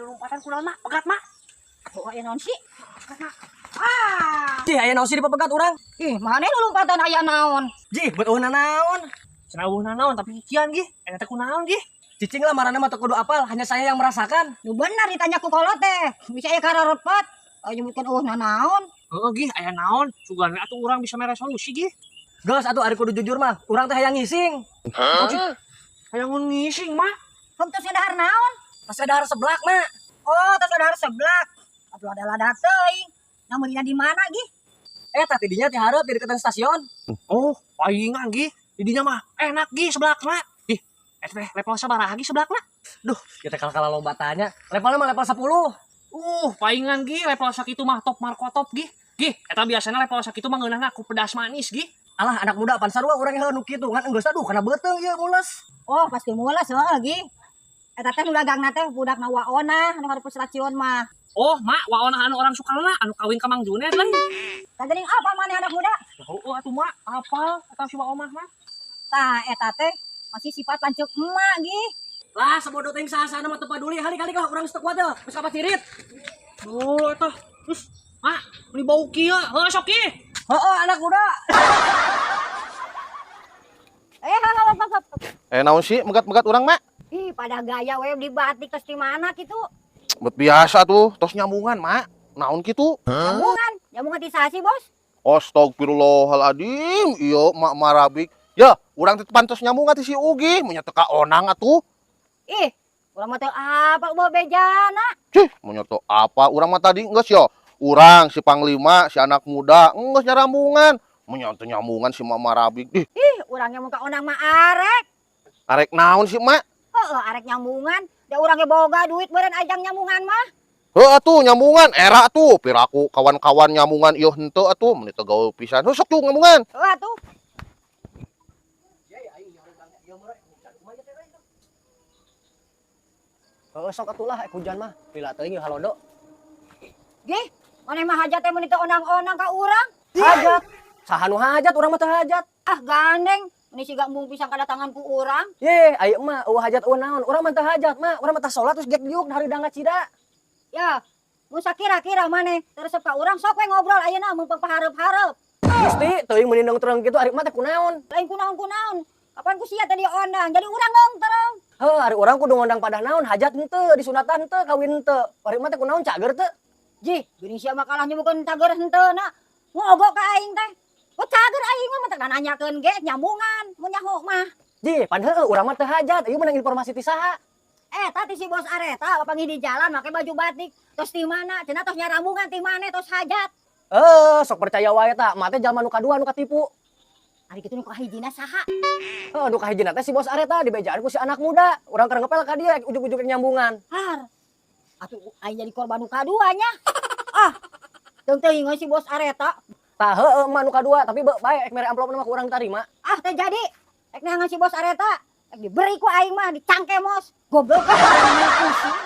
Lompatan kunaon, Mak? Pegat, Mak. Oh, aya naon sih? Ah. Jih, aya naon sih dipepegat urang? Ih, mana lu lompatan aya naon? Jih, buat eueuh naon? Cenah euweuh naon tapi kikian gih. Eta teh kunaon gih? Cicing lah, marana mah teu kudu apal, hanya saya yang merasakan. Nu bener ditanya ku kolot teh. Bisa aya kararepet. Oh, nyebutkeun euweuh naon. Heeh gih, aya naon? Sugan we atuh urang bisa mere solusi gih. Geus atuh, ari kudu jujur mah, urang teh hayang ngising. Hayang ngising, Mak. Hom tos dahar naon? Pas dahar seblak, Mak. Oh, tos dahar seblak. Atuh ada lada teuing. Nah, meulina di mana gih? Eh, tadi dinya ti hareup di deketan stasiun. Oh, paingan gih. Di dinya mah enak gih seblakna. Ih, eta teh level sabaraha gih seblakna? Duh, kita kalah-kalah loba tanya. Levelnya mah level 10. Paingan gih level sakitu mah top markotop gih. Gih, eta biasana level sakitu mah ngeunahna ku pedas manis gih. Alah, anak muda pan sarua urang heuh nu kitu ngan enggeus, aduh, kana beuteung ieu mules. Oh, pasti mules heuh gih. Eta teh nu dagangna teh budakna Waona nu hareup stasiun mah. Oh, Mak, Waona anu orang Sukarna anu kawin ka Mang Junet lain? Tah geuning apa maneh, anak muda? Oh, atuh Mak, apal eta si Waomah mah. Tah eta teh masih sifat lanceuk emak gih. Lah, sabodo teuing saha-sahana mah teu paduli, halik-halik lah urang teu kuat teh. Geus kapacirit. Oh, eta. Terus, Mak, beli bau kieu. Heuh, sok ih. Heeh, anak muda. Eh, halo, halo, halo. Eh, naon sih megat-megat urang, Mak? Ih, pada gaya we di batik tos di mana kitu? Bet biasa tuh, tos nyambungan, Mak. Naon kitu? Nyambungan, nyambungan ti saha sih, Bos? Astagfirullahaladzim, iya Mak Marabik. Ya, urang teh pantos nyambungan ti si Ugi, mun teu onang atuh. Ih, urang mah teu apa bawa bejana. Cih, mun teu apa, urang mah tadi geus yo. Urang si Panglima, si anak muda, geus nyarambungan. Mun teu nyambungan si Mak Marabik. Ih, Ih, urangnya muka onang mah arek. Arek naon sih, Mak? Heeh, arek nyambungan. Da urang ge boga duit meureun ajang nyambungan mah. Heuh atuh nyambungan, era atuh. Piraku kawan-kawan nyambungan ieu henteu atuh, mun teu gaul pisan. Heuh, sok tuh nyambungan. Heuh atuh. Heeh, sok atuh lah, ek hujan mah. Lila teuing ieu halodo. Gih, maneh mah hajat teh mun teu onang-onang ka urang. Hajat. Saha nu hajat? Urang mah teu hajat. Ah, gandeng. Ini siga embung pisang kedatangan ku urang. Ye, ayo mah euweuh hajat euweuh naon. Urang mah teu hajat, mah. Urang mah tah salat terus gek diuk hareudang ngacida. Ya, mun sakira-kira maneh teu resep ka urang, sok we ngobrol ayeuna mun pahareup-hareup. Gusti, teuing meuni terang kitu ari mah teh kunaon? Lain kunaon-kunaon. Kapan ku sia tadi ondang, jadi urang ngeungtereng. Heuh, ari urang kudu ngondang pada naon? Hajat henteu, disunatan henteu, kawin henteu. Ari mah teh kunaon, cager teu? Jih, geuning sia mah kalah nyebutkeun cager henteu na. Ngogok ka aing teh. Kok cager aing mah teh nanyakeun ge nyambungan mun nyaho mah. Jih, pan heueuh urang mah teu hajat. Ieu menang informasi ti saha? Eh, tadi si bos Areta papanggih di jalan make baju batik. Tos di mana? Cenah tos nyarambungan ti maneh tos hajat. Eh, sok percaya wae ta. Mah teh jalma nu kadua nu katipu. Ari kitu nu kahijina saha? Heuh, nu kahijina teh si bos Areta dibejaan ku si anak muda. Urang keur ngepel ka dia ujug-ujug nyambungan. Har. Atuh aing jadi korban nu kaduanya. Ah. Teuing si bos Areta. Tah heueuh mah nu kadua, tapi beuh bae ek mere amplop mah ku urang tarima. Ah, teh jadi. Ek neangan si bos Areta. Ek diberi ku aing mah dicangkemos. Goblok. Pusing.